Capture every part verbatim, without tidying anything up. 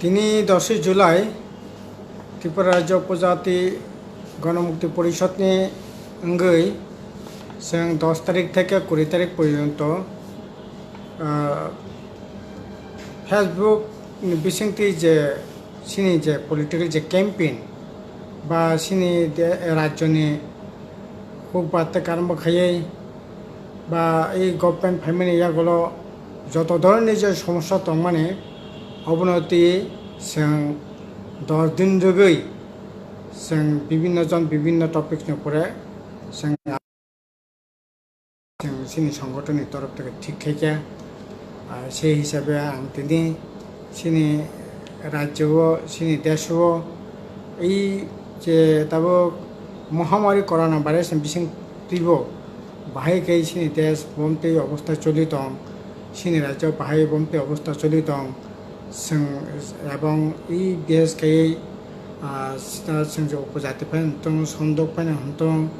Tini dosoi July, Tripura Rajya Upajati Ganamukti Porishod ni wngwi chwng dos tarik theke kuri tarik porjonto, ah, Facebook ni bisingtwi je chini je political je campaign ba chini de-, rajyoni huk ba tei karma khaiwi ba ei government phaimani yagulo joto dhoroner je somosya tongmani, obono twi chwng dos din rwgwi chwng bibinno jon bibinno topics ni upore chwng, chwng chini songothon ni torof theke thik khaikha. Ah, sei hisabe ang tini chini rajyo o, chini desh o ei je tabuk mohamari corona virus ni bising twibo bahai khe chini desh bomtwi obostha choli tong, chini rajyo bahai bomtwi obostha choli tong, chwng ebong ei desh khe, ah, sita chwng je upojati phai tong, sondok phai tong,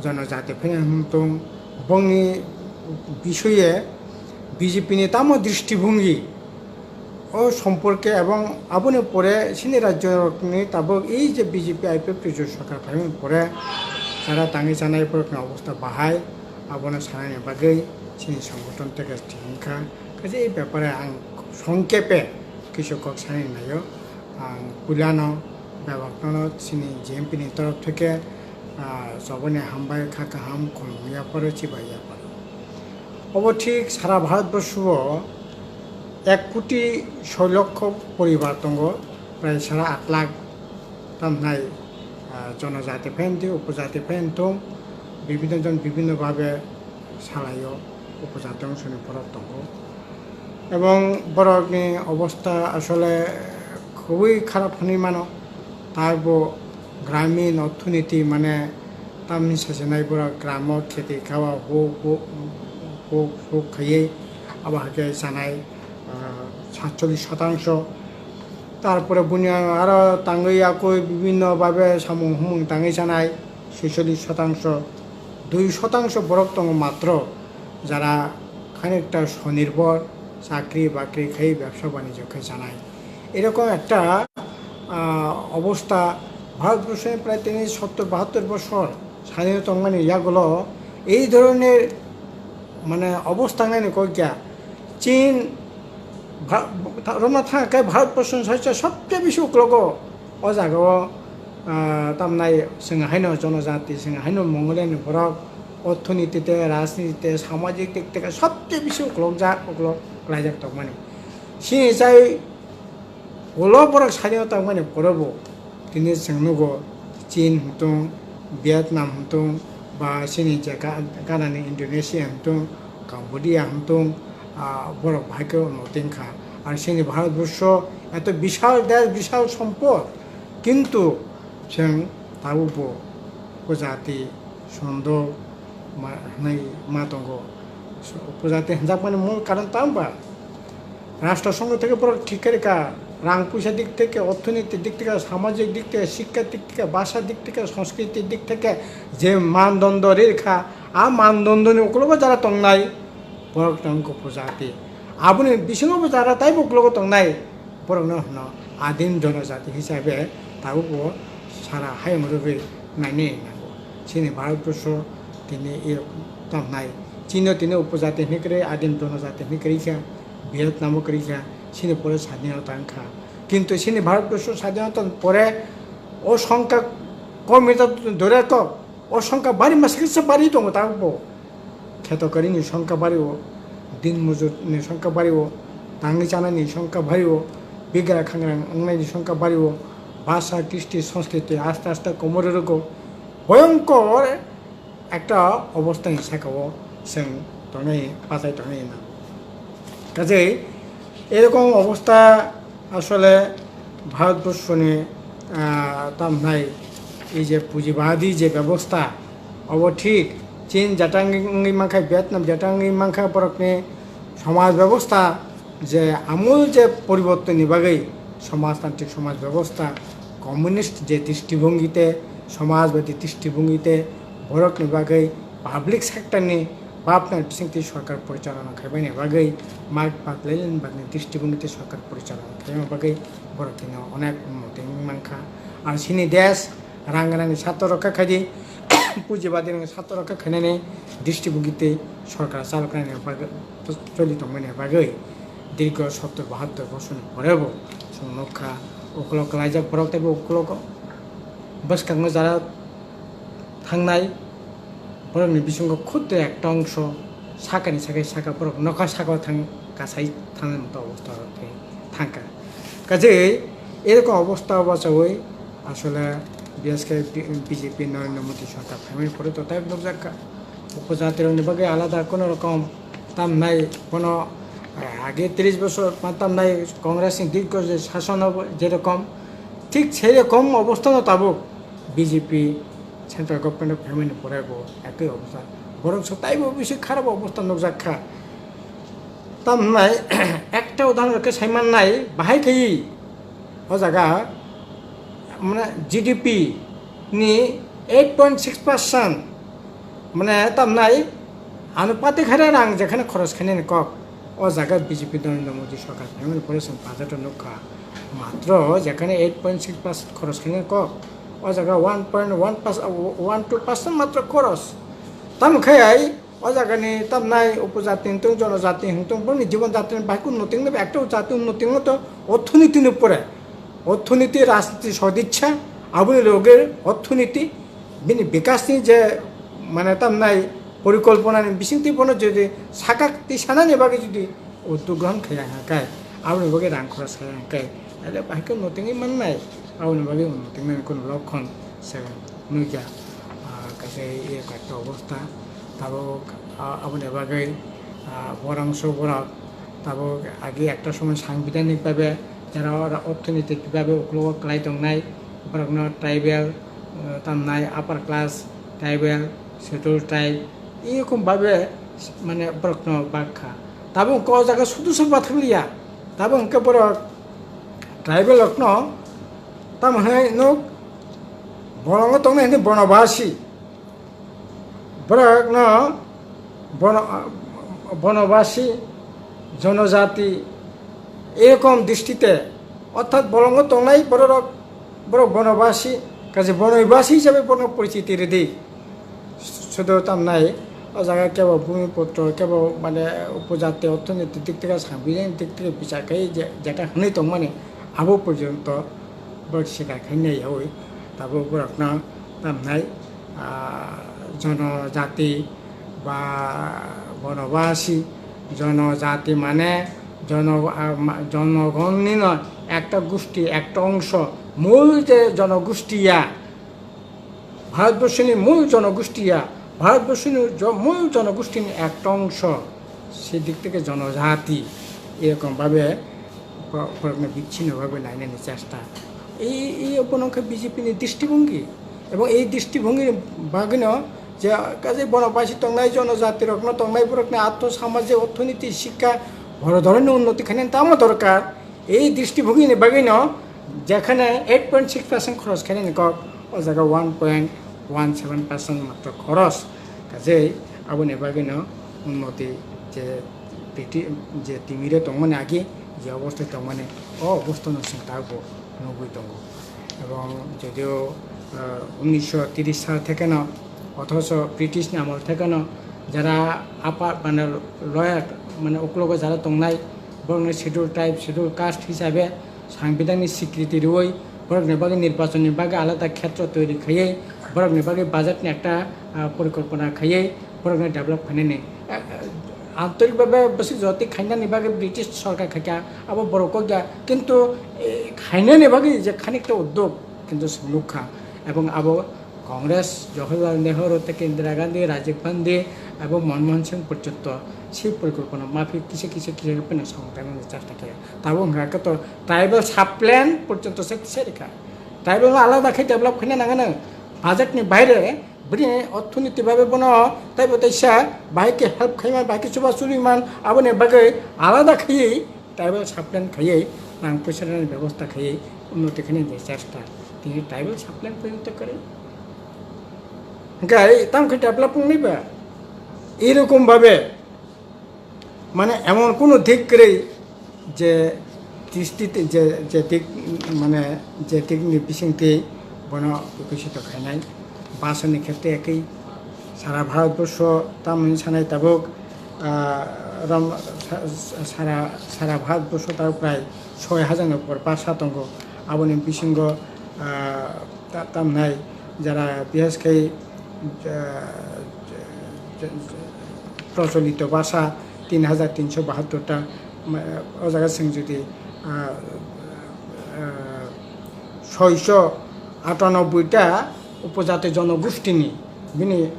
jonojati phai tong, bongni bisoye B J P ni tamo dristibhongi o somporke ebong aboni pore chini rajyorokni tabuk ei je B J P I P F T ni sorkar phaimani pore chara tangwi chanai borokni obostha bahai, abono sanani bagwi chini songothon teke thik wngkha. Kaisa ei bepare ang songkepe kisa kok sanani naio. Ang puilano bebakno chini J M P ni torof theke, ah, choboni hambai kha kaham khulumung yapharo chibai yapharo. Obo thik sara Bharatborsho o ek koti soi lokho poribar tongo, prai sara aat lakh tamnai, ah, jonojati phaiyong tei upojati phaiyong tong, bibinno jon bibinno bhabe salaio, upojati ongsoni borok tongo. Ebong borokni obostha asole khubui kharap hwnwi mano. Taibo gramin orthoniti mane tamni sajinai borok gramo kheti khawa huk, huk, huk, huk khaiwi abo hakhe chanai, ah, satchollish shatangsho. Tarpore buni aro tangwi yakui bibinno babe samung humung tangwi chanai soisollish shatangsho. Dui shatangsho borok tongo matro, jara khanikta swnirbhor, chakri bakri khai, bebsa banijyo khai chanai. Erokom ekta, ah, obostha Bharatborsho ni prai tini sottor bahattor bosor sadhino tongmani yagulo ei dhoroner mane obostha wngnani kok ya. Chin Bha-, romna thang khe Bharatborsho ni saisa sobse bisi uklogo o jaga o, ah, tamnai chwng haino jonojati, chwng haino Mongoliani borok orthoniti te, rajniti te, samajik dik te sobse bisi uklok jak, uklok laijak tongmani. Chini chai ulo borok sadhino tongmani pore bo tini chwng nugo Chin hwntong, Vietnam hwntong, ba chini je ga-, ganani Indonesia hwntong, Cambodia hwntong, ah, borok bahai khe no tengkha. Ar chini Bharatborsho eto bishal desh, bishal sompod, kintu chwng tabukbo upojati, sondok ma-, hwnwi ma tongo. So, upojati hwnjakmani mul karon tamo ba? Rashtra songho theke borok thik khe rikha, rang puisa dik theke, orthoniti dik theke, samajik dik theke, shikha dik theke, bhasha dik theke, sanskriti dik theke, je mandondo ri rikha, a mandondoni uklogo jara tongnai, borok tong khe upojati. Aboni bisingo bo jara taibo uklogo tongnai, borokno hwno adim jonojati hisabe tabukbo sara hayung rwgwi nainwi nango. Chini Bharatborsho tini e tamnai. Chino tini upojati hinwi kwrwi, adim jonojati hinwi kwrwi kha, Vietnam o kwrwi kha, chini pore sadhinota wngkha. Kintu chini Bharatborsho sadhinota pore o songkha komita dore kok, o songkha bari masa kisa bari tongo tabukbo. Kheto karini songkha bario, din mujurni songkha bario, tangwi chanani songkha bario, bigra khangrang wngnaini songkha bario, bhasha, kristi, sanskriti aste aste komorwi rwgo. Boyongkor ekta obostha ni saka o chwng tongnai, pachai tongnai na. Kaje erokom obostha asole Bharatborsho ni, ah, tamnai ei je pujibadi je bebostha, obo thik Chin jatang wngwi mankha, Vietnam jatang wngwi mankha, borokni somaj bebostha je amul je poriborton ni bagwi somajtantrik somaj bebostha, communist je dristibhongi te somajbadi dristibhongi te borokni bagwi public sector ni bapna bisingtwi sorkar porichalona khaimani bagwi, mat pat lailen bagni dristibongitwi sorkar porichalona khaimani bagwi borok kino onek unnoti wngwi mankha. Ar chini desh rang rangni sato rokha khaidi, pujibadi rokni sato rokha khainani dristibongitwi sorkar chaloknani bagwi, choli tongmani bagwi dirgho sottor bahattor bosorni porebo chwng nukha, ukolok kwlaijak borok teibo ukolok bwskango jara thangnai borokni bisingo khudde ekta ongso sakani sakai saka borok nokha saka thang kasai thangnai moto obostha khe thangkha. Kaje erokom obostha bachawi asole B S K B J P Narendra Modi sorkar phaimani pore to tai nukjakha. Upo jatirokni bagwi alada kono rokom tamnai kono, eh, age tris bosor ma tamnai Congress ni dirgho je sasono jerokom thik sei rokom obostha no tabuk. B J P central government o phaimani pore bo ekoi obostha. Borok so taibo bisi kharap obostha nukjak kha. Tam hwnai ekta udahoron khe sai mannai, bahai khe o jaga mane G D P ni eight point six percent mane tam hwnai anupati khe rang jekhane khoros khainani kok. O jaga B J P Narendra Modi sorkar phaimani pore chwng budget o nukha. Matro jekhane eight point six percent khoros khainani kok. O jaga one point one percent, one two percent matro khoros. Tamo khe ai o jagani tamnai upojati hwntwng, jonojati hwntwng, boni jibon jatini bahai kunu unnoti wngwi ekta jati unnoti wngwi to orthonoiti ni pore. Orthonoiti, rajniti, sodichha, aboni loge orthonoiti, bini bikasni je mane tamnai porikolponani bisingtwi bono jodi sakak twi sanani bagwi jodi uddog grohon khaiya hwnkhe, aboni bagwi rang khorok khaiya hwnkhe, ale bahai khe unnoti wngwi mannai, aboni bagwi unnoti wngnani kunu lokhon se nukya. Ah, kaisa e kok ta obostha, tabuk, ah, aboni bagwi, ah, borangso borok tabuk agi ekta somoi sangbidhanik bhabe jara ora orthonoitik bhabe uklogo kwlai tongnai, borokno tribal, ah, tamnai upper class, tribal, schedule tribe, erokom bhabe mane borokno bak kha. Tabuk hwnkhe o jaga sudu se bathakliya, tabuk hwnkhe borok tribal rokno tamo hwnwi nuk bolongo tongnai hwnwi bonobasi, borokno bono-, bonobasi, jonojati, erokom dristite, orthat bolongo tongnai bororok, borok bonobasi, kaisa bonobasi hisabe bono porichiti ridi. Sudu tamnai, o jaga kebo bhumiputro, kebo mane upojati, orthonoitik dik theke, sangbidhanik dik theke bichar khai je, jeta hwnwi tongmani, abo porjonto borok sikar khai naiyaui, tabuk borokno tamnai, ah, jonojati ba bonobasi, jonojati mane jono-, ah, ma-, jonogonnino ekta gusti, ekta ongso, mul je jonogusti ya, Bharatborsoni mul jonogusti ya, Bharatborsoni jo-, mul jonogustini ekta ongso, se dik theke jonojati, erokom bhabe bo-, borokno bichchino bhabe nainani chesta. Ei, ei bono wngkha B J P ni dristibhongi. Ebong ei dristibhongini bagwino je kaje bonobasi tongnai, jonojati rokno tongnai, borokni atho samajik orthonoiti sikka boro dhoroner unnoti khainani tamo dorkar. Ei dristibhongini bagwino jekhane eight point six percent khoros khainani kok, o jaga one point one seven percent matro khoros. Kajei aboni bagwino unnoti je titi-, je timire tongmani agi, je obostai tongmani, o obostano chwng tabukbo nugwi tongo. Ebong jodio, ah, unisho tiris sal thekeno, othocho British ni amol thekeno jara apa mane lower mane uklogo jara tongnai, borokno schedule tribe, schedule caste hisabe sangbidhanni sikriti rwui, borokni bagwi nirbachonni bagwi alada khetro toiri khaiwi, borokni bagwi budgetni ekta, ah, porikolpona khaiwi, borokno develop khainani, ah, ah, antorik bhabe bwswk jotwi khainani bagwi British sorkar khaikha, abo borok kokya, kintu, eh, khainani bagwi je khanikta uddog kintu chwng nukha, ebong abo Congress, Jawaharlal Nehru tei Indira Gandhi, Rajiv Gandhi abo Manmohan Singh porjonto se porikolpona maphi kisa kisa kisa khe phano samung tangnani chesta khe. Tabuk wngkha khe to tribal sub-plan porjonto se kisa rikha. Tribal no alada khe develop khaina nangano. Budget ni baire bini orthonoiti babe bono taibo taisa bahai khe help khaiman, bahai khe chuba churiman, aboni bagwi alada khaiwi tribal sub-plan khaiwi rang puisa rwnani bebosta khaiwi unnoti khainani je chesta, tini tribal sub-plan porjonto kwrwi. Hwnkhe tamo khe develop wngnai ba? Erokom bhabe, mane, emon kono dik kwrwi je dristi te-, je, je dik, mane, je dikni bisingtwi bono bikosito khainai. Bhasani khetre ekwi sara Bharatborsho tamni sanai tabuk, ah, rom-, sa-, sa-, sara, sara Bharatborsho tabuk prai soi hajar ni upor bhasha tongo. Aboni bisingo, ah, ta-, tamnai jara bises khe, ah, procholito bhasha tin hajar tinso bahattor ta, ma-, o jaga chwng jodi, ah, ah, soiso atanoboi ta upojati jonogostini, bini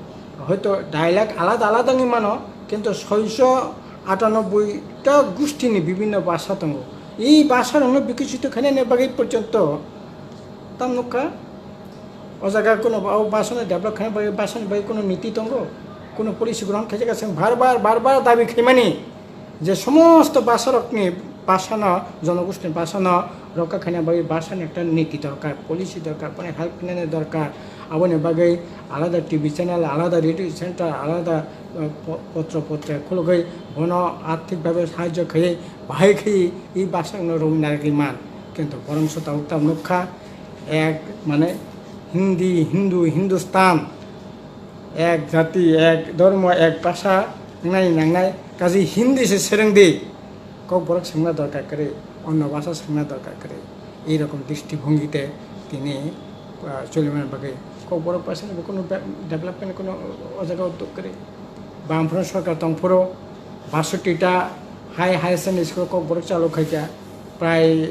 hoito dialect alada alada wngwi mano, kintu soiso atanoboi ta gostini bibinno bhasha tongo. I bhasharokno bikosito khainani bagwi porjonto tam nukha. O jaga kuno ba-, o bhasano develop khaina bagwi, bhasani bagwi kuno niti tongo, kuno policy grohon khaijak, chwng bar bar, bar bar dabi khaimani je somosto bhasarokni bhasano, jonogostini bhasano rokha khaina bagwi bhasani ekta niti dorkar, policy dorkar, bono help khainani dorkar. Aboni bagwi alada T V channel, alada radio center, alada, uh, po-, potro potrika khulugwi bono arthik bhabe sahajyo khaiwi, bahai khaiwi i bhasano romwi narwgwi man. Kintu borok se tabuk tabuk nukha, ek, mane, Hindi, Hindu, Hindustan, ek jati, ek dhormo, ek bhasha wngnai nangnai, kaji Hindi se swrwng di. Kokborok swngna dorkar kwrwi, onno bhasha swngna dorkar kwrwi. Ei rokom dristibhongi te tini, ah, cholimani bagwi Kokborok bhasha ni bo kunu de-, development kunu o jaga o kwrwi. Bamfront sorkar tongphuru bashotti ta high, higher secondary school Kokborok chalu khaikha, prai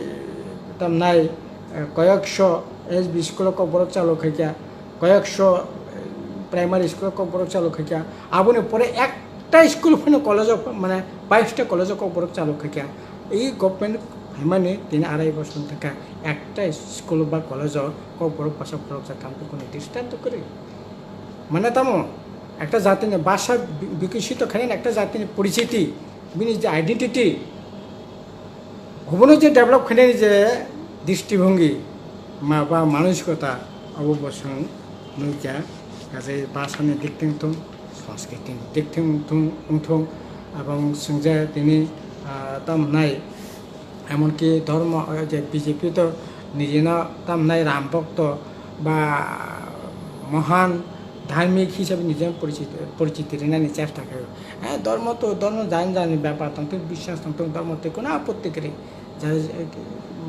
tamnai, eh, koyekso S B school Kokborok chalu khaikha, koyekso, eh, primary school Kokborok chalu khaikha. Aboni pore ekta school phano college o, mane, bais ta college o Kokborok chalu khaikha. I government phaimani tini arai bosor thangkha, ekta school ba college o Kokborok bhasha phorokjak kha, kunu dristinto kwrwi. Mane tamo, ekta jatini bhasha bi-, bikosito khainani ekta jatini porichiti, bini je identity, obono je develop khainani je dristibhongi, ma ba manosikota, abo bo chwng nukya, kaje bhasani dik thwng thung, sanskritini dik thwng thung, wng thung, abong chwng je tini, ah, tamo hwnai, Emonki dhormo, eh, je B J P to nijino tamnai Ram bhokto ba mohan dharmik hisabe nijino porichit-, porichiti rinani chesta khaio. Eh, dhormo to dhormo, jani jani bepar tongthok, biswas tongthok, dhormo twi kuno apotti kwrwi. Jai, eh,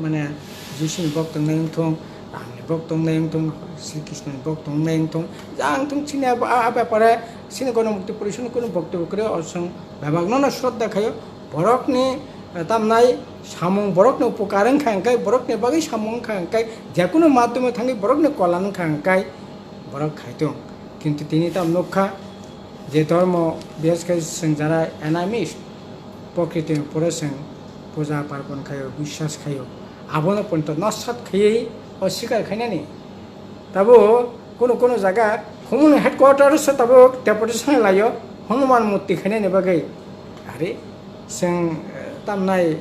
mane, Jisuni bhokto wngnai wngthong, Ramni bhokto wngnai wngthong, Sri Krishnoni bhokto wngnai wngthong, jang thung chini abo, a, a bepare chini Gonamukti Porishadni kuno boktobo kwrwi, o chwng bebakno no shraddha khaio. Borokni, eh, tamnai samung borokni upokar wngkha hwnkhe, borokni bagwi samung wngkha hwnkhe, jekunu madhyome thangwi borokni kolyan wngkha hwnkhe borok khaitong. Kintu tini tam nukha je dhormo, bises khe chwng jara animist, prokriti ni pore chwng puja parbon khaio, biswas khaio, abono ponto nosat khaiwi oswikar khainani. Tabuk kunu kunu jaga Khumulwng headquarters o tabuk deputation laio, Hanuman murti khainani bagwi. Are, chwng, eh, tamnai, eh,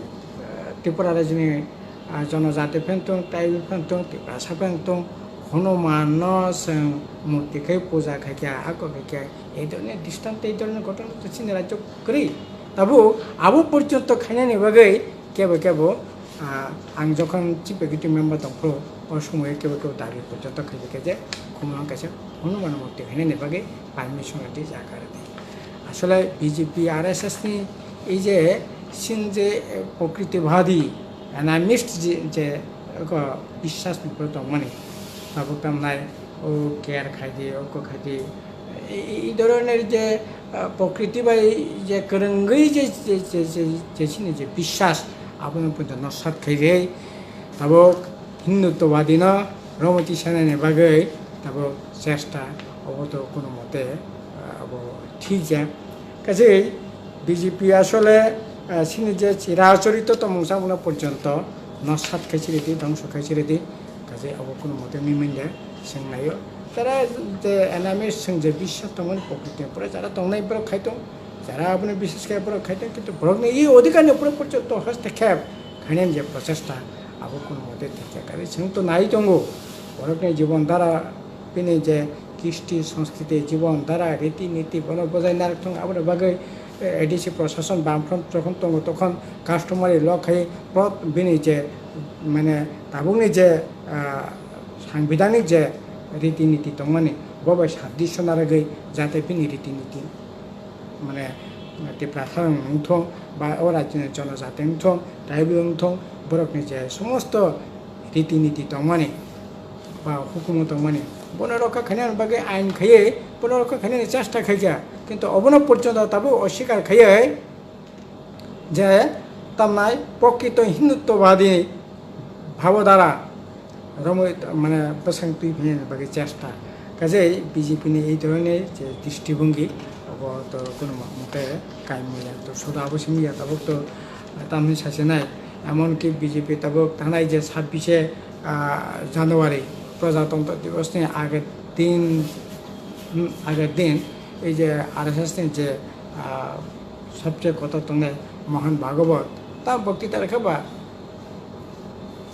Tripura rajyoni, ah, jonojati phan tong, tribal phan tong, Tiprasa phan tong, Hanuman no chwng murti khai puja khaikha, ako khaikha, ei dhoroner dristinto, ei dhoroner ghotona to chini rajyo kwrwi. Tabuk abo porjonto khainani bagwi kebo kebo, ah, ang jokhon chief executive member tongphuru, o somoyo kebo kebo dabi porjonto khaikha je Khumulwng kaisa Hanuman murti khainani bagwi permission rwdi, jaga rwdi. Asole B J P R S S ni ei je chini je, eh, prokritibadi, animist je, je, eko biswas ni upor tongmani, tabuk tamnai o care khaidi, oko khaidi, ei, ei, ei dhoroner je, ah, prokriti bai je kwrwngwi je, je, je, je, je chini je biswas, abono ponto nosat khaidi. Tabuk Hindutwabadi no romwi tisanani bagwi tabuk chesta, obo to kono mote, ah, abo thikjak. Kaje B J P asole, ah, chini je chirachorito tongmung samungno porjonto nosat khai chiridi, dhongso khai chiridi, kaje abo kono mote wngwi manya, chwng naio. Tara je animist chwng je biswas tongmani prokriti ni pore jara tongnai borok khai tong, jara aboni biswas khe borok khai tong, kintu borokni i odhikar ni upore porjonto hostokhep khainani je prochesta, abo kono mote thikjak. Kaje chwng to nai tongo, borokni jibon dhara, bini je kristi, sanskriti, jibon dhara, riti niti bono bwjai narwk thung. Aboni bagwi, eh, A D C prosason, bamfront jokhon tongo tokhon customary law khai plot bini je, mane, tabukni je, ah, sangbidhanik je riti niti tongmani, bo bai sadisho narwgwi jate bini riti niti, mane, Tiprasa wng thung, ba o rajyoni jonojati wng thung, tribal wng thung, borokni je somosto riti niti tongmani ba hukumu tongmani, bono rokha khainani bagwi ain khaiwi bono rokha khainani chesta khaikha, kintu obono porjonto tabuk oswikar khaiwi je tamnai prokrito Hindutvadi bhabodara romwi, mane, bwswng twi phainani bagwi chesta. Kaje B J P ni ei dhoroner je drishtibhongi, obo to kono ma-, mate kaimya ya, to soda abo simi ya, tabuk to tamni sasinai. Emonki B J P tabuk thanai je sabishe, ah, January, Prajatantro Divas ni ager din, hmm, ager din, ei je R S S ni je, ah, sabse kotor tongnai Mohan Bhagwat, ta bokti ta rwkha ba,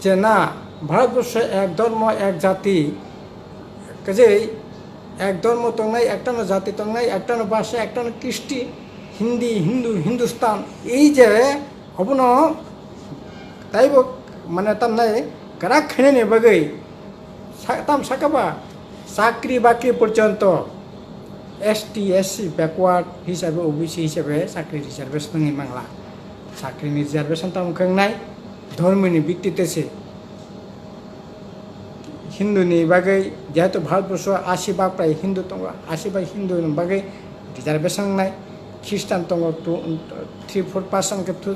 je na, Bharatborsho ek dhormo, ek jati, kaje ek dhormo tongnai, ektano jati tongnai, ektano bhasha, ektano kristi, Hindi, Hindu, Hindustan, ei je obono taibo, mane, tamnai kwrak khainani bagwi sa-, tam saka ba, chakri bakri porjonto S T, S C, backward hisabe, O B C hisabe chakri reservation wngwi mangla. Chakrini reservation tamo khe wngnai? Dhormoni bittite se. Hinduni bagwi, jehetu Bharatborsho asi bak prai Hindu tongo, asi bak Hinduni bagwi reservation wngnai. Khristan tongo two, three four percent khe two,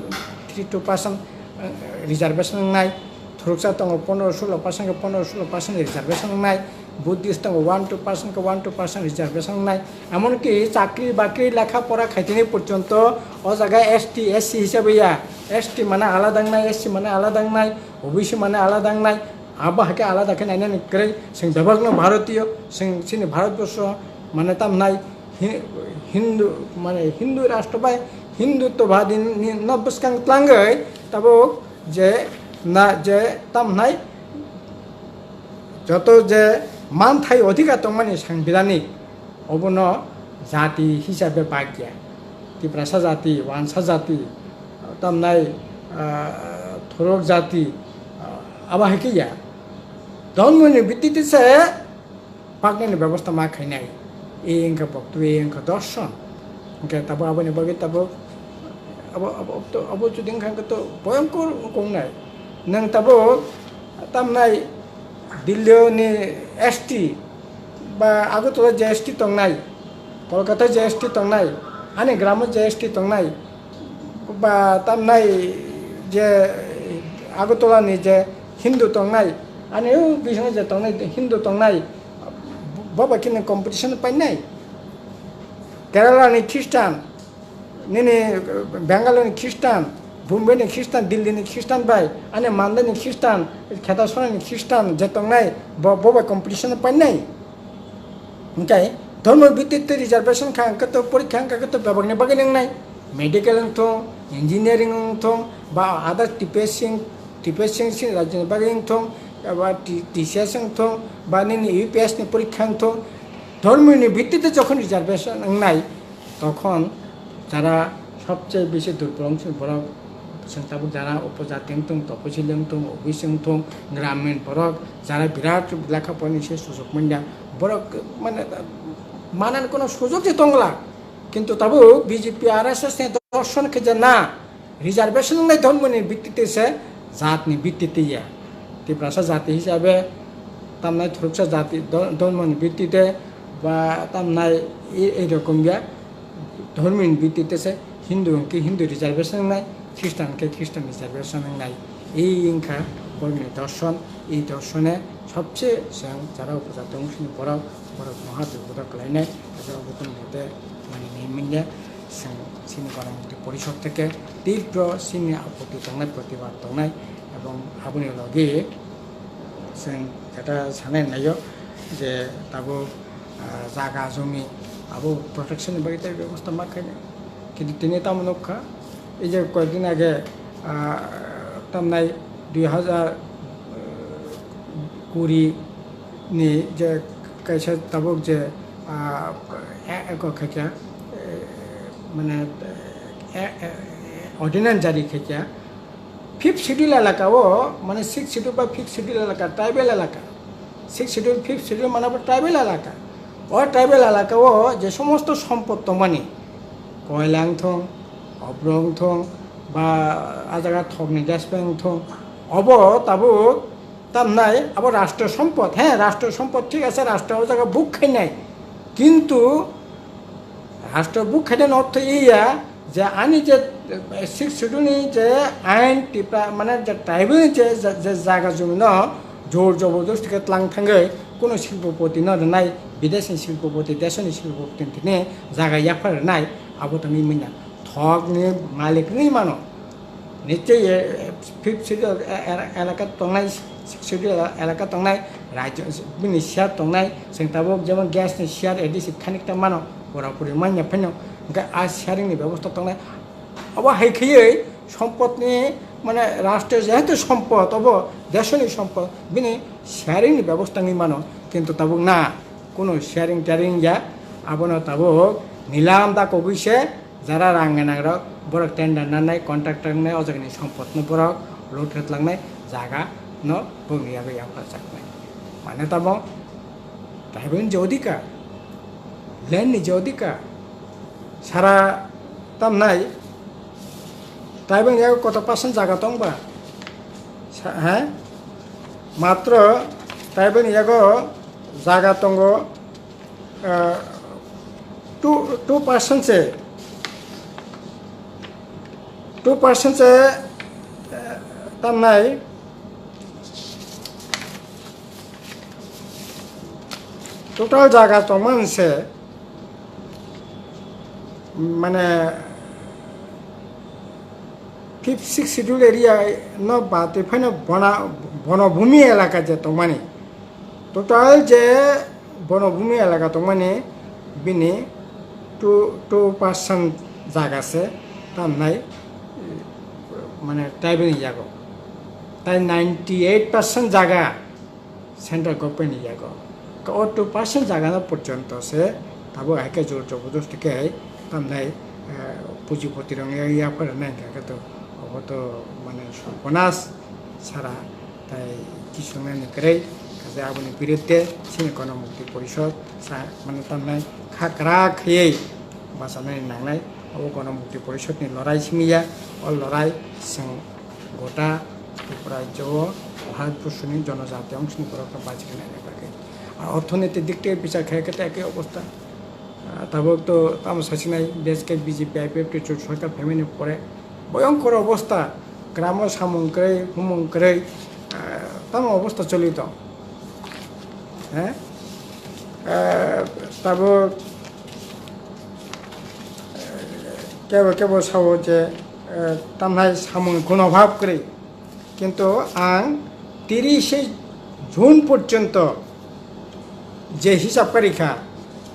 three two percent, eh, reservation wngnai. Thuruksa tongo pondro sulo percent khe pondro sulo percent reservation wngnai. Buddhist tongo one two percent khe one two percent reservation wngnai. Emonki chakri bakri lekha pora khaitini porjonto o jaga S T, S C hisabe ya. S T mane alada wngnai, S C mane alada wngnai, O B C mane alada wngnai. Abo hai khe alada khe nainani kwrwi. Chwng bebakno Bharatiyo, chwng chini Bharatborsho mane tamnai Hi-, Hindu, mane Hindu rashtra bai Hindutvadi ni no bwskang tlangwi tabuk je na, je tamnai joto je manthai odhikar tongmani sangbidhanik, obono jati hisabe bagya. Tiprasa jati, wansa jati, tamnai, ah, thorok jati, ah, abo hai khe ya. Dhormoni bittite se pagnani bebosta ma khainai. E wngkha boktu, e wngkha dorshon. Hwnkhe tabuk aboni bagwi tabuk abo, abo, abo, abo jodi wngkha hwnkhe to boyongkor wngkha wngnai. Nwng tabuk tamnai Delhi ni S T ba Agartala je S T tongnai, Kolkata je S T tongnai, ani gramo je S T tongnai, ba tamnai je Agartala ni je Hindu tongnai, ani o bisingo je tongnai Hindu tongnai, bo bai kheno competition painai. Kerala ni Khristan, nini Bangalore ni Khristan, Bombay ni Khristan, Delhi ni Khristan bai, ani Mandai ni Khristan, Khetasora ni Khristan je tongnai, bo, bo bai competition painai. Hwnkhe dhormo bittite reservation kha hwnkhe to porikha wngkha khe to bebakni bagwi wngnai. Medical wng thung, engineering wng thung, ba other T P S C, T P S C sini rajyoni bagwi wng thung, ba T-, T C S wng thung, ba nini U P S ni porikha wng thung. Dhormoni bittite jokhon reservation wngnai, tokhon jara sobcheye besi durbol wngsi borok, chwng tabuk jara upojati wng thung, toposil wng thung, O B C wng thung, gramin borok, jara birat lekha porani se sujok manya, borok mane manani kono sujok se tongla, kintu tabuk B J P R S S ni dorshon khe je na, reservation wngnai dhormoni bittite se, jatni bittite ya. Tiprasa jati hisabe tamnai thuruksa jati dho-, dhormoni bittite ba tamnai e-, ei rokom ya. Dhormoni bittite se Hindu hwnkhe Hindu reservation wngnai, Khristan hwnkhe Khristan reservation wngnai. Ei wngkha borokni dorshon, ei dorshone sobse chwng jara upojati wngsini borok, borok moha bipodo kwlainai, abo butun bote mani nai manya. Chwng chini Ganamukti Porishod theke tibro chini apoti tongnai, protibad tongnai, ebong aboni logi chwng jeta sanai naio je tabuk, ah, jaga jumi abo protection ni bagwi tei bebosta ma khainai. Kintu tini tamo nukha, ei je koyekdin age, ah, tamnai dui hazar kuri ni je Kaisa tabuk je, ah, e-, eko khaikha, eh, mane, eh, eh, ordinance jari khaikha, fifth schedule elaka o, mane sixth schedule ba fifth schedule elaka, tribal elaka, sixth schedule, fifth schedule mane bo tribal elaka. O tribal elaka o je somosto sompot tongmani, koila wngthung, obro wngthung, ba a jaga thokni despe wngthung, obo tabuk tamnai abo rashtra sompot, he, rashtra sompot thik ase, rashtra o jaga book khainai, kintu rashtra book khainai no ortho iya je ani je, eh, sixth schedule ni je ain Tipra mane je tribal ni je, je, je jaga jumi no jor jobordosti khe tlang thangwi kuno silpopoti no rwnai, bideshni silpopoti, deshoni silpopoti thini jaga yaphar rwnai, abo tongwi manya thokni malik wngwi mano. Nichoi, eh, fifth schedule, eh, eh, elaka tongnai, sixth schedule elaka tongnai, rajyo, bini share tongnai, chwng tabuk jemon gas ni share A D C khanik ta mano, pura puri manya phano, hwnkhe a sharing ni bebosta tongnai. Abo hai khaiwi sompot ni, mane, rashtra jehetu sompot, obo deshoni sompot, bini sharing ni bebosta wngwi mano, kintu tabuk na, kuno sharing taring ya, abono tabuk nilam da kogwi se, jara rang gwnang rok, borok tender nanai, contractor wngnai, o jagani sompot no borok loot khe tlangnai, jaga no bongni yagwi yapharjaknai. Mane tamo tribal ni je odhikar, land ni je odhikar, sara tamnai tribal ni yago koto percent jaga tong ba? Sa-, he? Matro tribal ni yago jaga tongo, ah, two, two percent se, two percent se, eh, tamnai total jaga tongmani se, mane, fifth, sixth schedule area no batwi phaino bona-, bonobhumi elaka je tongmani, total je bonobhumi elaka tongmani bini two, two percent jaga se tamnai, mane, tribal ni yago. Tai ninety eight percent jaga central government ni yago. O two percent jaga no porjonto se tabuk hai khe jor jobordosti khe tamnai, eh, pujipoti rok ya, yaphar nai kha khe to, obo to, mane, sorbonas sara. Tai kisongnani kwrwi, kaisa aboni birudde chini Gonomukti Porishod sa, mane, tamnai kha kwrak khaiwi bachanani nangnai. Abo Gonomukti Porishodni lorai simi ya, o lorai chwng gota Tripura rajyo o Bharatborsoni jonojati ongsoni borokno bachikna bagwi. Ar orthoniti dik theke bichar khe khe ekoi obostha. Ah, tabuk to tamo sasinai, desh khe B J P I P F T sorkar phaimani pore boyongkor obostha, gramo samung kwrwi, humung kwrwi, ah, tamo obostha choli tong. He? Ah, tabuk, eh, kebo kebo sao je, eh, tamnai samung gunobhab kwrwi. Kintu ang tirishe June porjonto je hisab kari kha,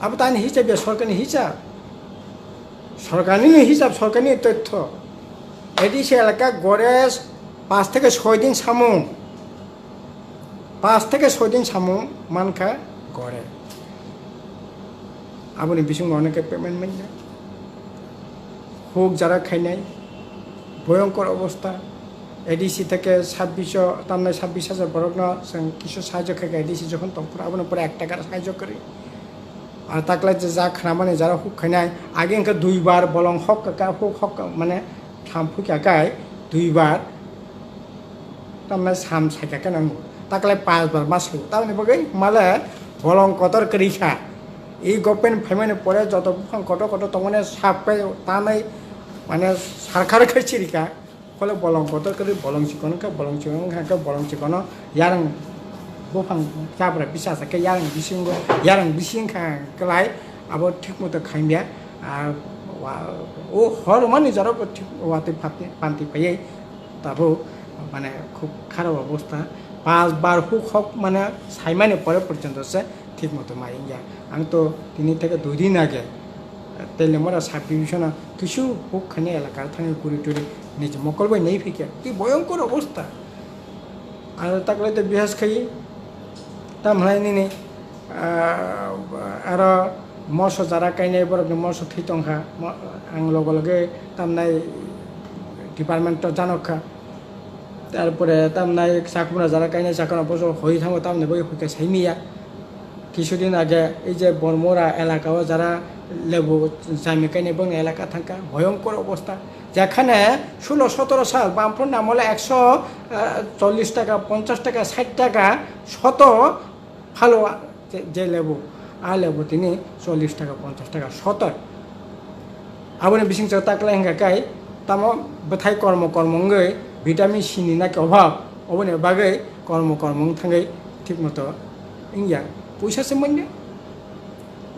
abo to ani hisab ya, sorkarni hisab. Sorkarni hisab, sorkarni tothyo. A D C elaka gore pas theke soi din samung. Pas theke soi din samung mankha gore. Aboni bisingo onek payment manya. Huk jara khainai, boyongkor obostha. A D C theke sabbish o, tamnai sabbish hajar borokno chwng kisu sahajyo khaikha, A D C jokhon tongphuru abono pura ek takar sahajyo kwrwi. Ar taklai je ja khnamani jara huk khainai, age wngkha duibar bolong hok kha, huk hok kha, mane tham phukya kai duibar. Tamni sam saikha khe nang taklai pas bar ma sai. Tamni bagwi male bolong kotor kwrwi kha. I government phaimani pore joto buphang kotor kotor tongmani sap khe tanai mane sarkar khe chirika. Khole bolong kotor kwrwi bolong chikon khe bolong chikon khe bolong chikono yarang buphang chabra bisa sa khe yarang bisingo yarang bising kha kwlai abo thik moto khaimya. Ar wa-, o hor mani jora bo thik watwi phatwi panti phaiwi. Tabuk, mane, khub kharap obostha. Pas bar huk hok, mane, saimani pore porjonto se thik moto mai wngya. Ang to tini theke dui din age, Teliamura sub division o kisu huk khainai elaka thangwi kuri turi niji mokol bai nai phikya. Tei boyongkor obostha. Aro taklai to bihas khai, tam hai nini Ah, aro moso jara kainai borokni moso thwi tongkha. Mo-, ang loge loge tamnai department-o janokha. Tarpore tamnai chakwrwng jara kainai chakwrwng boso hoi thango tamni bagwi hoi khe saimiya. Kisudin age ei je Bormora elaka o jara lebu jami kainai bongni elaka thangkha, bhoyonkor obostha. Jekhane sulo sotoro sal Bamfront amole ekso, ah, chollish taka, ponchash taka, sait taka soto phalo je, je lebu, a lebu tini chollish taka, ponchash taka soto. Aboni bisingtwi taklai hwnkha khe tamo bwthai kormo kormo wngwi vitamin C ni naki obhab, oboni bagwi kormo kormo wng thangwi thik moto wngya. Puisa se manya.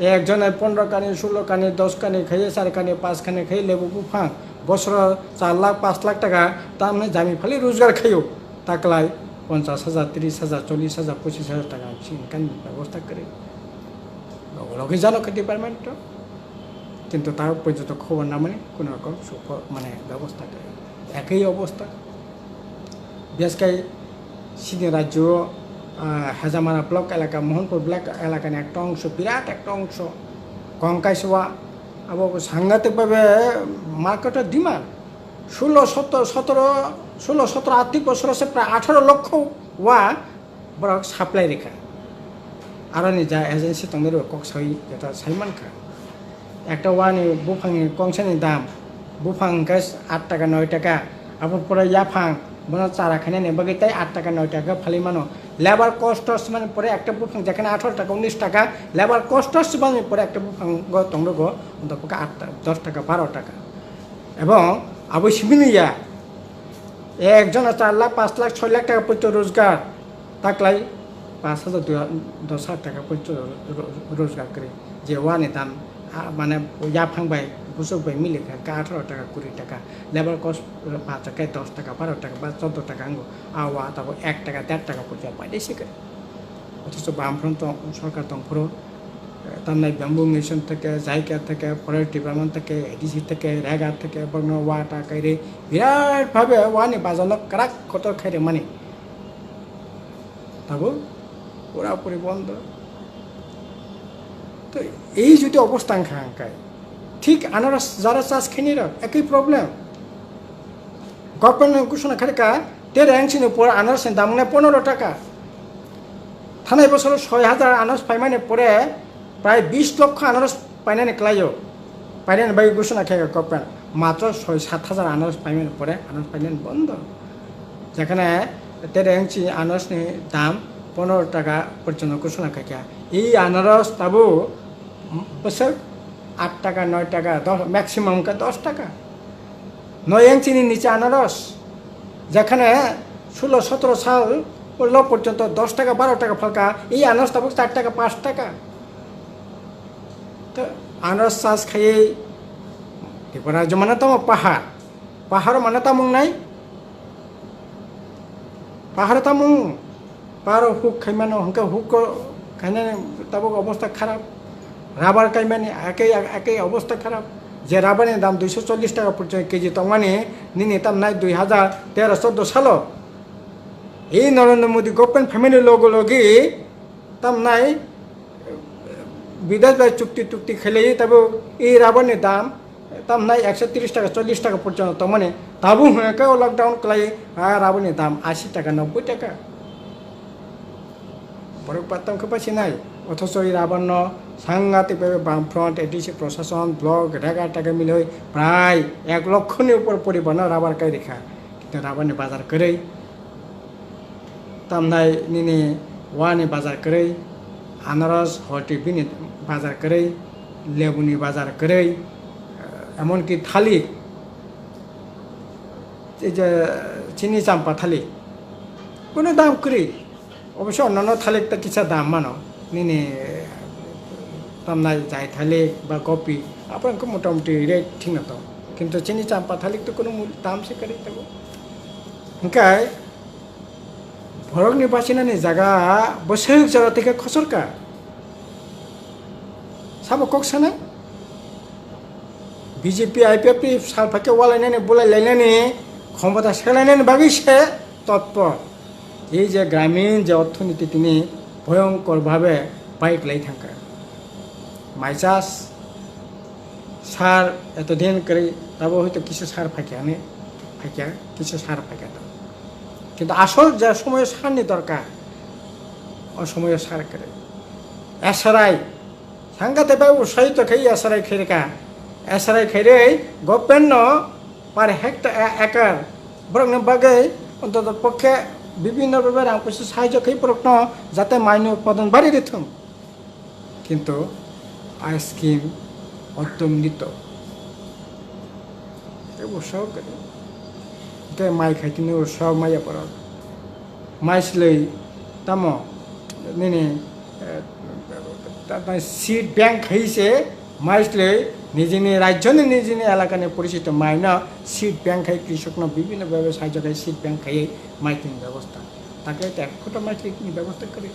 Ekjon ai pondro kani, sulo kani, dos kani khaiye, sar kani, pas kani khaiye lebu buphang. Bosoro char lakh, pas lakh taka tamni jami phali rojgar khaio. Taklai ponchas hajar, tris hajar, chollish hajar, pochis hajar taka sini kani bebosta kwrwi. Logi jano khe department to. Kintu ta porjonto khobor namani kono rokom supo mane bebosta kwrwi. Ekoi obostha. Bias kai sini rajyo, ah, Hajamara block elaka, Mohanpur block elaka ni ekta ongso, birat ekta ongso. Kongkaiswa abo sangatik babe market o demand. Sulo sotoro, sotoro, sulo sotoro artik bosoro se prai atharo lokho wa borok supply rikha. Aroni ja agency tongwi rw kok sai, jeta sai mankha. Ekta wani buphangni kongsani dam, buphang hwnkhe aat taka noi taka, aboni pore yaphang, bono chara khainani bagwi tei aat taka noi taka phalwi mano. Labour cost o swmani pore ekta buphang jekhane atharo taka, unis taka, labour cost o swmani pore ekta buphango tongdogo, onto pokhe aat ta-, dos taka, baro taka. Ebong abo simi ya, ekjona char lakh, pas lakh, soi lakh taka porjonto rojgar, taklai pas hajar, dui ha-, dos hajar taka porjonto ro-, ro-, rojgar kwrwi. Je wani dam, ah, mane yaphang bai, busuk bai mili kha, khe atharo taka, kuri taka, labour cost, ah, bacha khe dos taka, baro taka, ba choddo taka wngo. A wa tabuk ek taka, der taka porjonto paide se kwrwi. Othocho Bamfront tong-, sorkar tongphuru, eh, tamnai Bamboo Mission theke, JICA theke, Forest Department theke, A D C theke, rega theke, borokno wa ta kairwi birat bhabe wani bazarno kwrak kotor khairwi mani. Tabuk pura puri bondo. To ei jodi obostha wngkha hwnkhai, thik anaro jara chas khainai rok ekoi problem. Government ni ghosona khairokha, tero engchini pore anaros ni dam wngnai ponero taka. Thanai bosoro soi hajar anaros paimani pore prai bis lokho anaros painani klaio. Painani bagwi ghosona khaikha government. Matro soi sat hajar anaros paimani pore anaros painani bondo. Jekhane tero engchini anaros ni dam ponero taka porjonto ghosona khaikha. Ei anaros tabuk bwswk aat taka, noi taka, dos, maximum khe dos taka. Noi engchini niche anaros. Jekhane sulo sotoro sal lo porjonto dos taka, baro taka phalkha, ei anaros tabuk char taka, pas taka. To anaros chas khaiwi Tripura rajyo mane tamo pahar. Paharo mane tamo wngnai? Paharo tamo wng? Paro huk khaimano, hwnkhe huk ko khainani tabuk obostha kharap. Rabar kaimani ake, ake obostha kharap. Je rabar ni dam duiso chollish taka porjonto K G tongmani, nini tamnai dui hajar tero choddo salo. Ei Narendra Modi government phaimani logo logi tamnai bidesh bai chukti tukti khailai tabuk ei rabar ni dam tamnai ekso tris taka, chollish taka porjonto tongmani, tabuk hwnkhe o lockdown kwlai, ah, raboni dam ashi taka, nobboi taka. Borok pattam khe pasinai, othocho ei rabarno sangatik bhabe Bamfront, A D C, prosason, block, rega taka miloi prai ek lokhoni upor poribarno rabar kai rikha, kintu rabarni bazar kwrwi. Tamnai nini wani bazar kwrwi, anaros, horti bini bazar kwrwi, lebuni bazar kwrwi, emonki thalik, ei je chini champa thalik, kunu dam kwrwi. Obosho onnono thalik ta kisa dam mano, nini tamnai jai thalik ba kopi, aphuru wngkha motamoti rate thikno tong. Kintu chini champa thalik to kunu mul-, dam se kwrwi tongo. Hwnkhe, Borokni bachinani jaga bwswk jora tei khe khochorka. Sabo kok sanai? B J P, I P F ni sal phai khe walainani, bulai lainani, khomota selainani bagwi se totpor. Ei je gramin je orthoniti tini bhoyonkor bhabe Bai kwlai thangkha. Mai chas, sar, eto din kwrwi, tabo hoito kisa sar phaikha hwnwi phaikha, kisa sar phaikha to. Kintu asol je somoyo sarni dorkar, o somoyo sar kwrwi. Esarai, sangate bai usai to khai esarai khairika. Esarai khairwi government no per hectare, a-, acre, borokni bagwi ontoto pokhe bibhinno bhabe rang puisa sahajyo khai borokno jate maini utpadon bari rithung. Kintu a scheme ekdom nito. Tei bo sok, tei mai khai tini bo sok maya borok. Mai silei tamo nini, eh, ta-, ta-, seed bank khai se mai silei nijini rajyoni nijini elakani poricito maino seed bank khai krisokno bibhinno bhabe sahajyo khai seed bank khai mai tini bebosta. Takle te ekhoto mai silei tini bebosta kwrwi.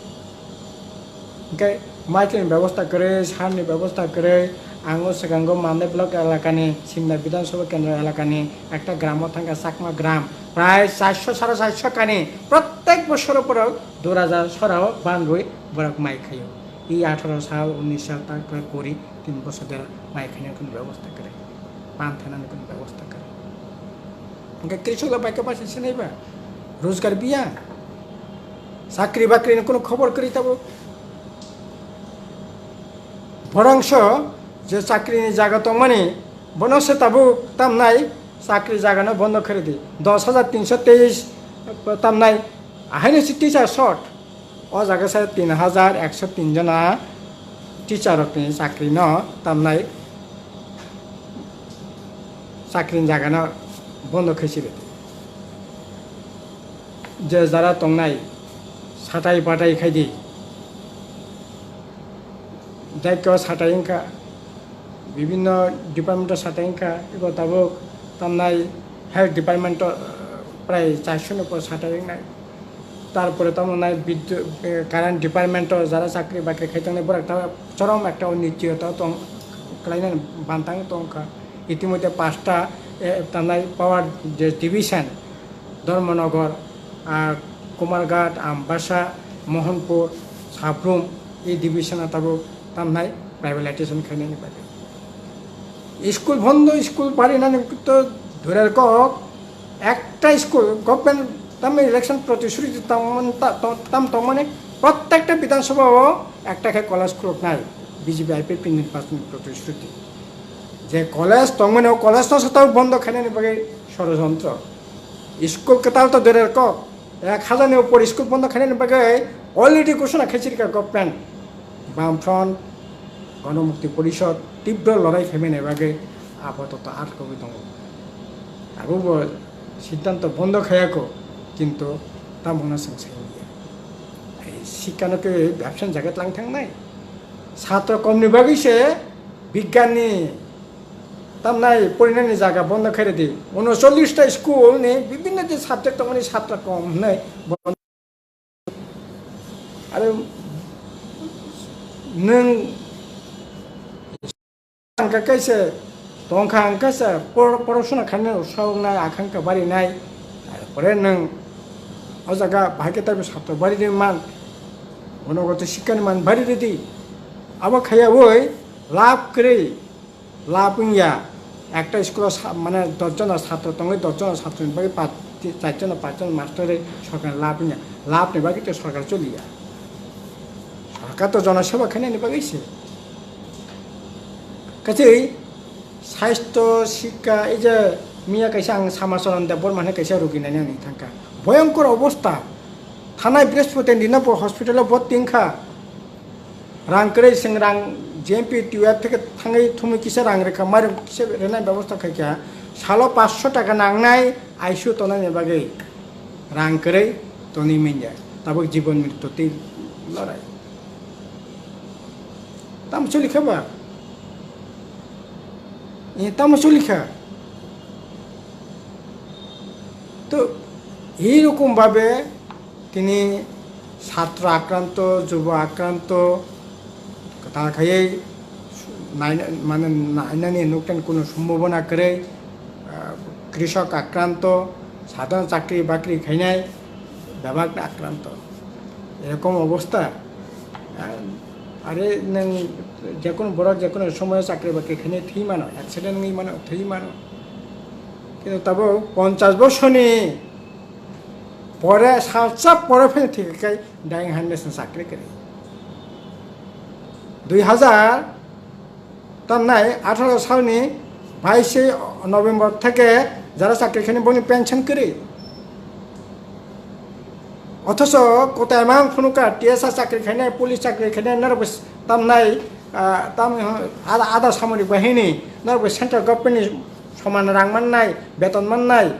Hingke maitini bebosta kwrwi, sarni bebosta kwrwi, ang o swkango Mandai block elakani, Simna Bidhan Sabha Kendra elakani ekta gramo thangkha, Chakma gram, prai charso, sare charso kani, prottek bosoro borok dui hajar sorao banrwi borok mai khaio. I atharo sal, unis sal, tarpore kuri, tin bosor de mai khaina kunu bebosta kwrwi, pan thanani kunu bebosta kwrwi. Hingke krisok la baikha basi sinai ba, rojgar biya, chakri bakri ni kunu khobor kwrwi tabuk. Borangso je chakri ni jaga tongmani, bono se tabuk tamnai chakri jaga no bondo khe rwdi. Dos hajar tinso teis tamnai, ahaino se teacher short. O jaga se tin hajar ekso tin jona teacher rok ni chakri no tamnai, chakri ni jaga no bondo khe si rwdi. Je jara tongnai satai batai khai di, daikho satai wngkha, bibhinno department o satai wngkha, eko tabuk tamnai health department o, eh, prai charso ni upor satai wngnai. Tarpore tamo nai bidyu-, eh, current department o jara chakri bakri khai tongnai borok ta chorom ekta onijjota tong, khlainani bantang tongkha. Itimodhye pasta, eh, tamnai power je division, Dharmanagar, ah, Kumarghat, Ambasa, Mohanpur, Sabrum, e division o tabuk tamnai privatization khainani bagwi. School bondo, school barinani to durer kok, ekta school government tamni election protisruti tam, ta-, to-, tam tongmani, prottekta Bidhan Sabha o ekta khe college khuluknai, B J P I P P ni pindin pasni protisruti. Je college tongmani o college no se tabuk bondo khainani bagwi sorojontro. School kwtal to durer kok, ek hajar ni upor school bondo khainani bagwi already ghoshona khaisirkha government. Bam Front, Ganamukti Porishod tibro lorai khaimani bagwi apatoto atkogwi tongo. Abo bo siddhanto bondo khayako, kintu tamungno chwng sai manya. Ei sikkano khe bebsani jaga tlang thangnai. Satro komni bagwi se bigyanni tamnai porinani jaga bondo khairwdi. Unocholish ta school ni bibhinno je subject tongmani satra kom hwnwi bondo. Are nwng tongkha kaisa, tongkha ang kaisa por-, porosona khainai usao wngnai, akhangkha barinai. Are pore nwng o jaga bahai khe taibo satra barini man, gunogoto sikkani man barirwdi. Abo khaiyawi lab kwrwi. Lab wngya, ekta school o sa-, mane dos jona satro tongwi, dos jona satro ni bagwi pa-, ti-, char jona, panch jona mastor rwi sorkar ni lab wngya. Lab ni bagwi to sorkar choliya. Sorkar to jona seba khainani bagwi se. Kachi sastho, sikka, ei je miya kaisa ang Samacharan Debbarma hwnwi kaisa rogi nainani thangkha. Bhoyongkor obostha. Thanai Brihaspati dino bo hospital o bhorti wngkha. Rang kwrwi chwng rang G M P T U F theke thangwi thumwi kisa rang rwkha, mairum kisa rwnai bebosta khaikha, salo paanch sho taka nangnai I C U tongnani bagwi rang kwrwi tonwi manya, tabuk jibon mrittu twi lorai. Tamo choli kha ba? Eh, tamo choli kha? To, ei rokom babe, tini satro akranto, jubo akranto, kwtal khaiwi naina-, mane nainani nukthani kuno sombhabona kwrwi, ah, krisok akranto, sadharon chakri bakri khainai bebak akranto. Erokom obostha, ah, Are nwng jekunu borok jekunu somoyo chakri bakri khainai thwi mano, accident wngwi mano, thwi mano. Kintu tabuk ponchash bosorni pore, salsa pore phano thwi kha khai dying handless ni chakri kwrwi. Dui hazar tamnai atharo salni baishe November theke jara chakri khainai boni pension kwrwi. Othocho kotai mang phunukha, T S R chakri khainai, police chakri khainai, norok bo tamnai, ah, tam, ada, ada samorik bahini, norok bo central government ni soman rang mannai, beton mannai.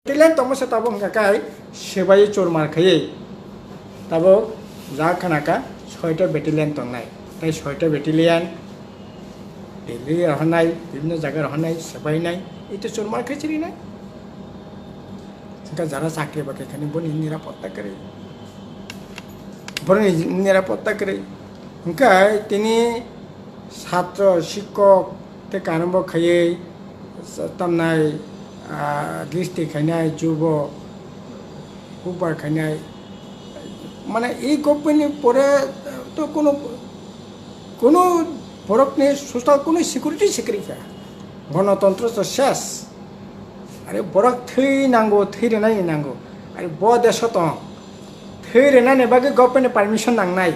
Battalion tongma se tabuk hwnkha kai sebai chormar khaiwi. Tabuk ja khana kha soita battalion tongnai. Tai soita battalion Delhi rohornai, bibhinno jaga rohornai, sebainai, ito chormar khai chirinai. Hwnkha jara chakri bakri khani boni nirapotta kwrwi. Boroni nirapotta kwrwi. Hwnkha tini satro, sikkok, tei karembo khaiwi tamnai, ah, gisti khainai, jubo, hukbar khainai. Mane, ei government ni pore to kono, kono borokni social kono security se kwrwi kha. Gonotontro to ses. Are borok thwi nango, thwi rwnai nango. Are bo deso tong. Thwi rwnani bagwi government ni permission nangnai.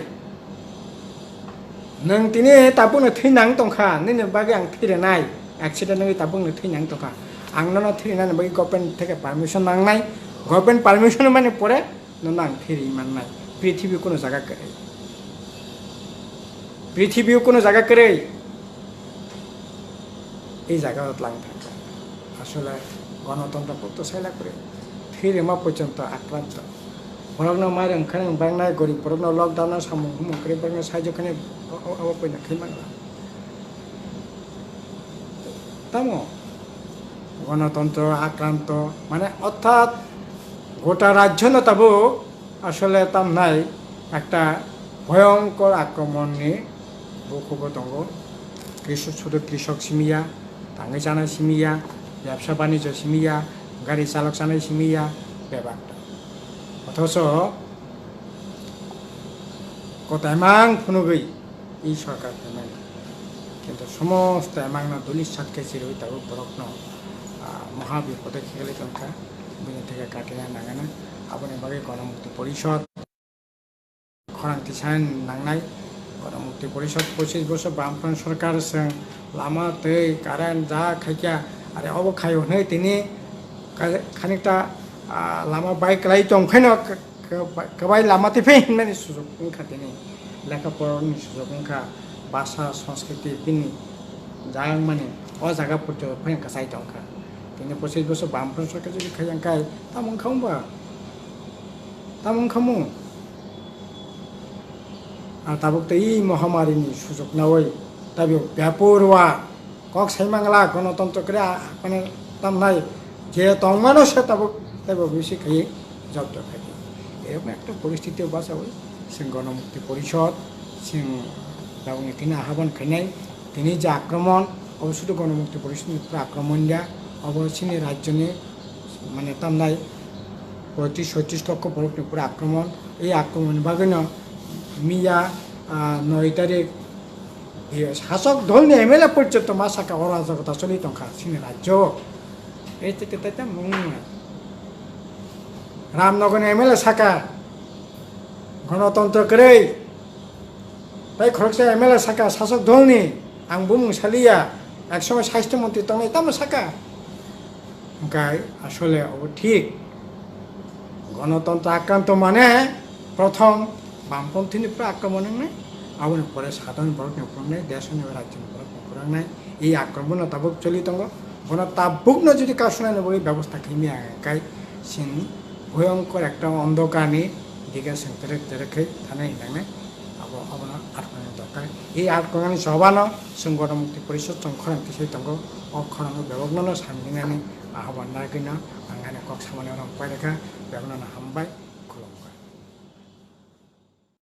Nwng tini tabukno thwi nang tongkha, nini bagwi ang thwi rwnai, accident wngwi tabukno thwi nang tongkha. Ang nono thwi rwnani bagwi government theke permission nangnai, government permission mani pore nono ang thwi rwi mannai. Prithibi kono jaga kwrwi, prithibi kono jaga kwrwi, ei jaga o tlang thangkha. Asole gonotontro kokto saila kwrwi, thwi rwma porjonto akranto. Borokno mairung khairung bangnai, gorib borokno lockdown o samung humung kwrwi borokno saijo khainai, o, o, abo poina khai mangla. Tamo? Gonotontro akranto, mane orthat gota rajyono tabuk asole tamnai ekta bhoyonkor akromonni bukhugo tongo. Kriso-, sudu krisok simiya, tangwi chanai simiya, bebsa banijyo simiya, gari chalok chanai simiya, bebak. Othocho kotaimang phunugwi i sorkar phaimani. Kintu somosto emangno duli satkhe chirwi tabuk borokno, ah, moha bipode khiklai tongkha, bini theke katina nangana. Aboni bagwi Gonomukti Porishod khorang tisa nangnai. Gonomukti Porishod pochis bosor Bamfront sorkar chwng lama twi current ja khaikha, are obo khaio hwnwi tini ka-, khanikta, ah, lama bai kwlai tongkhaino. Kwbai lama twi phai hinmani sujok wngkha tini, lekha porani sujok wngkha, bhasha, sanskriti bini jagangmani o jaga porjonto phai kwchai tongkha. Tini pochis bosor Bamfront sorkar jodi khai ang khai tamo wngkha wngba? Tamo wngkha mu? Ar tabuk tei mohamari ni sujok nawi tabuk bepurwa kok sai mangla, gonotontro kre, a, mane tamnai je tongmano se tabuk teibo bisi khai jobdo khai. Erokom ekta poristiti o bachawi chwng Gonomukti Porishod, chwng tabukni tini ahwan khainai, tini je akromon, obo sudu Gonomukti Porishod ni pura akromon ya, obo chini rajyoni mane tamnai poitrish soitrish lokho borokni pura akromon. Ei akromon bagwino miya, ah, noi tarik Sasok dolni M L A porjonto ma saka, o rajagota choli tongkha chini rajyo. Ei te, te, te, te, mung nai. Ramnagarni M L A saka, gonotontro kwrwi. Tai khoroksa M L A saka, sasok dolni, ang bumung saliya, ek somoy sasthyo montri tongnai, tamo saka. Hwnkhe asole obo thik. Gonotontro akranto mane prothom bamponthini pura akromon wngnai, aboni pore sadharon borokni phwrwngnai, desoni rajyoni borokni phwrwngnai. Ei akromonno tabuk choli tongo. Bono tabukno jodi kasunani bagwi bebosta khaimya hwnkhe chwng bhoyongkor ekta ondhokarni dige chwng terek terek khe thanai hinwi nangnai. Abo, abono atkoknani dorkar. Ei atkoknani chobano chwng Gonomukti Porishod chwng khorang tisai tongo. O khorango bebakno no samjinani ahobwan nagwino ang ani kok samani oro pairikha. Bebakno no hambai.